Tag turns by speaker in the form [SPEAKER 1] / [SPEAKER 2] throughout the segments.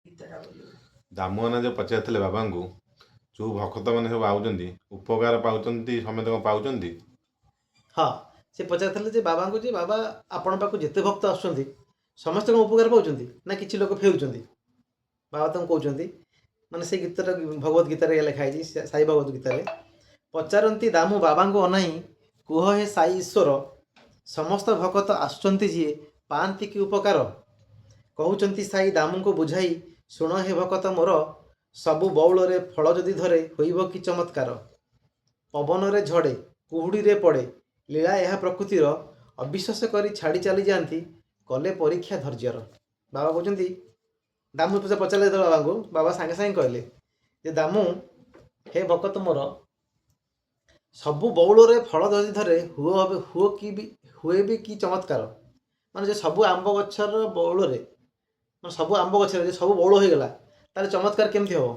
[SPEAKER 1] ଗୀତଟା ବୋଲିବୁ।
[SPEAKER 2] ଦାମୁଆନା ଯେଉଁ ପଚାରିଥିଲେ ବାବାଙ୍କୁ, ଯେଉଁ ଭକ୍ତମାନେ ସବୁ ଆଉଛନ୍ତି, ଉପକାର ପାଉଛନ୍ତି, ସମସ୍ତେ କ'ଣ ପାଉଛନ୍ତି?
[SPEAKER 3] ହଁ, ସେ ପଚାରିଥିଲେ ଯେ ବାବାଙ୍କୁ ଯେ ବାବା, ଆପଣଙ୍କ ପାଖକୁ ଯେତେ ଭକ୍ତ ଆସୁଛନ୍ତି, ସମସ୍ତେ କ'ଣ ଉପକାର ପାଉଛନ୍ତି ନା କିଛି ଲୋକ ଫେରୁଛନ୍ତି? ବାବା ତାଙ୍କୁ କହୁଛନ୍ତି, ମାନେ ସେଇ ଗୀତଟା ଭଗବତ ଗୀତାରେ ଲେଖା ହେଇଛି, ସାଇ ଭଗବତ ଗୀତାରେ। ପଚାରନ୍ତି ଦାମୁ ବାବାଙ୍କୁ ଅନାଇ, କୁହ ହେ ସାଇ ଈଶ୍ୱର, ସମସ୍ତ ଭକ୍ତ ଆସୁଛନ୍ତି ଯିଏ, ପାଆନ୍ତି କି ଉପକାର? କହୁଛନ୍ତି ସାଇ ଦାମୁଙ୍କୁ ବୁଝାଇ, ଶୁଣ ହେ ଭକତ ମୋର, ସବୁ ବଉଳରେ ଫଳ ଯଦି ଧରେ, ହୋଇବ କି ଚମତ୍କାର? ପବନରେ ଝଡ଼େ, କୁହୁଡ଼ିରେ ପଡ଼େ, ଲୀଳା ଏହା ପ୍ରକୃତିର, ଅବିଶ୍ୱାସ କରି ଛାଡ଼ି ଚାଲିଯାଆନ୍ତି, କଲେ ପରୀକ୍ଷା ଧୈର୍ଯ୍ୟର। ବାବା କହୁଛନ୍ତି, ଦାମୁ ପୂଜା ପଚାରିଲେ ଯେତେବେଳେ ବାବାଙ୍କୁ, ବାବା ସାଙ୍ଗେ ସାଙ୍ଗେ କହିଲେ ଯେ ଦାମୁ, ହେ ଭକତ ମୋର, ସବୁ ବଉଳରେ ଫଳ ଯଦି ଧରେ, ହୁଅ ହୁଅ କି ବି ହୁଏ ବି କି ଚମତ୍କାର? ମାନେ ଯେ ସବୁ ଆମ୍ବ ଗଛର ବଉଳରେ, ମାନେ ସବୁ ଆମ୍ବ ଗଛରେ ଯେ ସବୁ ବଉଳ ହୋଇଗଲା, ତାହେଲେ ଚମତ୍କାର କେମିତି ହେବ?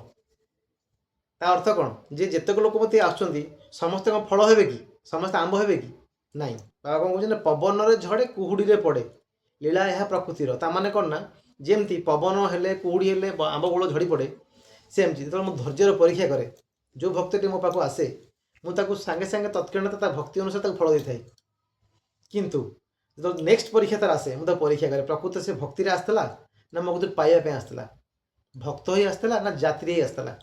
[SPEAKER 3] ତା ଅର୍ଥ କ'ଣ ଯେ ଯେତେକ ଲୋକ ମୋତେ ଆସୁଛନ୍ତି, ସମସ୍ତେ କ'ଣ ଫଳ ହେବେ କି? ସମସ୍ତେ ଆମ୍ବ ହେବେ କି? ନାଇଁ। ବାବା କ'ଣ କହୁଛନ୍ତି ନା, ପବନରେ ଝଡ଼େ, କୁହୁଡ଼ିରେ ପଡ଼େ, ଲୀଳା ଏହା ପ୍ରକୃତିର। ତା ମାନେ କ'ଣ ନା, ଯେମିତି ପବନ ହେଲେ, କୁହୁଡ଼ି ହେଲେ ଆମ୍ବ ବଉଳ ଝଡ଼ି ପଡ଼େ, ସେମିତି ଯେତେବେଳେ ମୁଁ ଧୈର୍ଯ୍ୟର ପରୀକ୍ଷା କରେ, ଯେଉଁ ଭକ୍ତଟି ମୋ ପାଖକୁ ଆସେ, ମୁଁ ତାକୁ ସାଙ୍ଗେ ସାଙ୍ଗେ ତତ୍କ୍ଷଣାତ ତା ଭକ୍ତି ଅନୁସାରେ ତାକୁ ଫଳ ଦେଇଥାଏ। କିନ୍ତୁ ଯେତେବେଳେ ନେକ୍ସଟ ପରୀକ୍ଷା ତାର ଆସେ, ମୁଁ ତାକୁ ପରୀକ୍ଷା କରେ, ପ୍ରକୃତ ସେ ଭକ୍ତିରେ ଆସିଥିଲା ନା ମୋ କତିରୁ ପାଇବା ପାଇଁ ଆସିଥିଲା, ଭକ୍ତ ହୋଇ ଆସିଥିଲା ନା ଯାତ୍ରୀ ହେଇ ଆସିଥିଲା।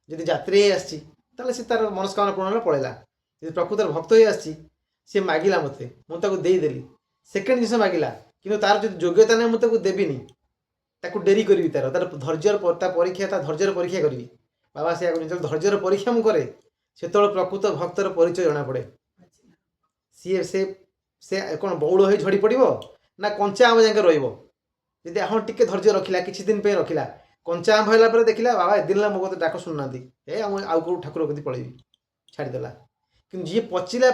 [SPEAKER 3] ଯଦି ଯାତ୍ରୀ ହେଇ ଆସିଛି, ତାହେଲେ ସେ ତାର ମନସ୍କାମନା ପୂରଣ ହେଲା, ପଳେଇଲା। ଯଦି ପ୍ରକୃତରେ ଭକ୍ତ ହେଇ ଆସିଛି, ସେ ମାଗିଲା ମୋତେ, ମୁଁ ତାକୁ ଦେଇଦେଲି। ସେକେଣ୍ଡ ଜିନିଷ ମାଗିଲା, କିନ୍ତୁ ତାର ଯଦି ଯୋଗ୍ୟତା ନାହିଁ, ମୁଁ ତାକୁ ଦେବିନି, ତାକୁ ଡେରି କରିବି, ତାର ତାର ଧୈର୍ଯ୍ୟର ତା ପରୀକ୍ଷା, ତା ଧୈର୍ଯ୍ୟର ପରୀକ୍ଷା କରିବି। ବାବା ସେଇଆ କହୁଛନ୍ତି, ଯେତେବେଳେ ଧୈର୍ଯ୍ୟର ପରୀକ୍ଷା ମୁଁ କରେ, ସେତେବେଳେ ପ୍ରକୃତ ଭକ୍ତର ପରିଚୟ ଜଣାପଡ଼େ। ସିଏ ସେ ସେ କ'ଣ ବଉଳ ହେଇ ଝଡ଼ି ପଡ଼ିବ ନା କଞ୍ଚା ଆମ୍ବ ଯାକେ ରହିବ? ଯଦି ହଁ ଟିକେ ଧୈର୍ଯ୍ୟ ରଖିଲା, କିଛି ଦିନ ପାଇଁ ରଖିଲା, କଞ୍ଚା ଆମ୍ବ ହେଲା ପରେ ଦେଖିଲା, ବାବା ଏଦିନ ହେଲା ମୋ କଥା ଡାକ ଶୁଣୁନାହାନ୍ତି, ଏ ମୁଁ ଆଉ କେଉଁ ଠାକୁର କତି ପଳେଇବି, ଛାଡ଼ିଦେଲା। କିନ୍ତୁ ଯିଏ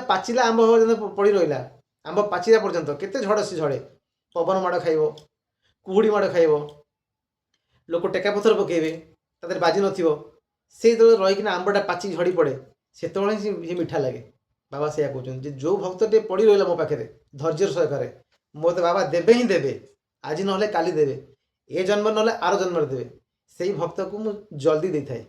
[SPEAKER 3] ପାଚିଲା ଆମ୍ବ ପର୍ଯ୍ୟନ୍ତ ପଡ଼ି ରହିଲା, ଆମ୍ବ ପାଚିଲା ପର୍ଯ୍ୟନ୍ତ କେତେ ଝଡ଼ ସେ ଝଡ଼େ, ପବନ ମାଡ଼ ଖାଇବ, କୁହୁଡ଼ି ମାଡ଼ ଖାଇବ, ଲୋକ ଟେକା ପଥର ପକେଇବେ, ତା ଦେହରେ ବାଜି ନଥିବ, ସେ ଯେତେବେଳେ ରହିକିନା ଆମ୍ବଟା ପାଚିକି ଝଡ଼ି ପଡ଼େ, ସେତେବେଳେ ହିଁ ସେ ମିଠା ଲାଗେ। ବାବା ସେଇଆ କହୁଛନ୍ତି ଯେ ଯେଉଁ ଭକ୍ତ ଟିକେ ପଡ଼ି ରହିଲା ମୋ ପାଖରେ ଧୈର୍ଯ୍ୟର ସହକାରେ, ମୋତେ ବାବା ଦେବେ ହିଁ ଦେବେ, ଆଜି ନହେଲେ କାଲି ଦେବେ, ଏ ଜନ୍ମ ନହେଲେ ଆର ଜନ୍ମରେ ଦେବେ। ସେଇ ଭକ୍ତକୁ ମୁଁ ଜଲ୍ଦି ଦେଇଥାଏ।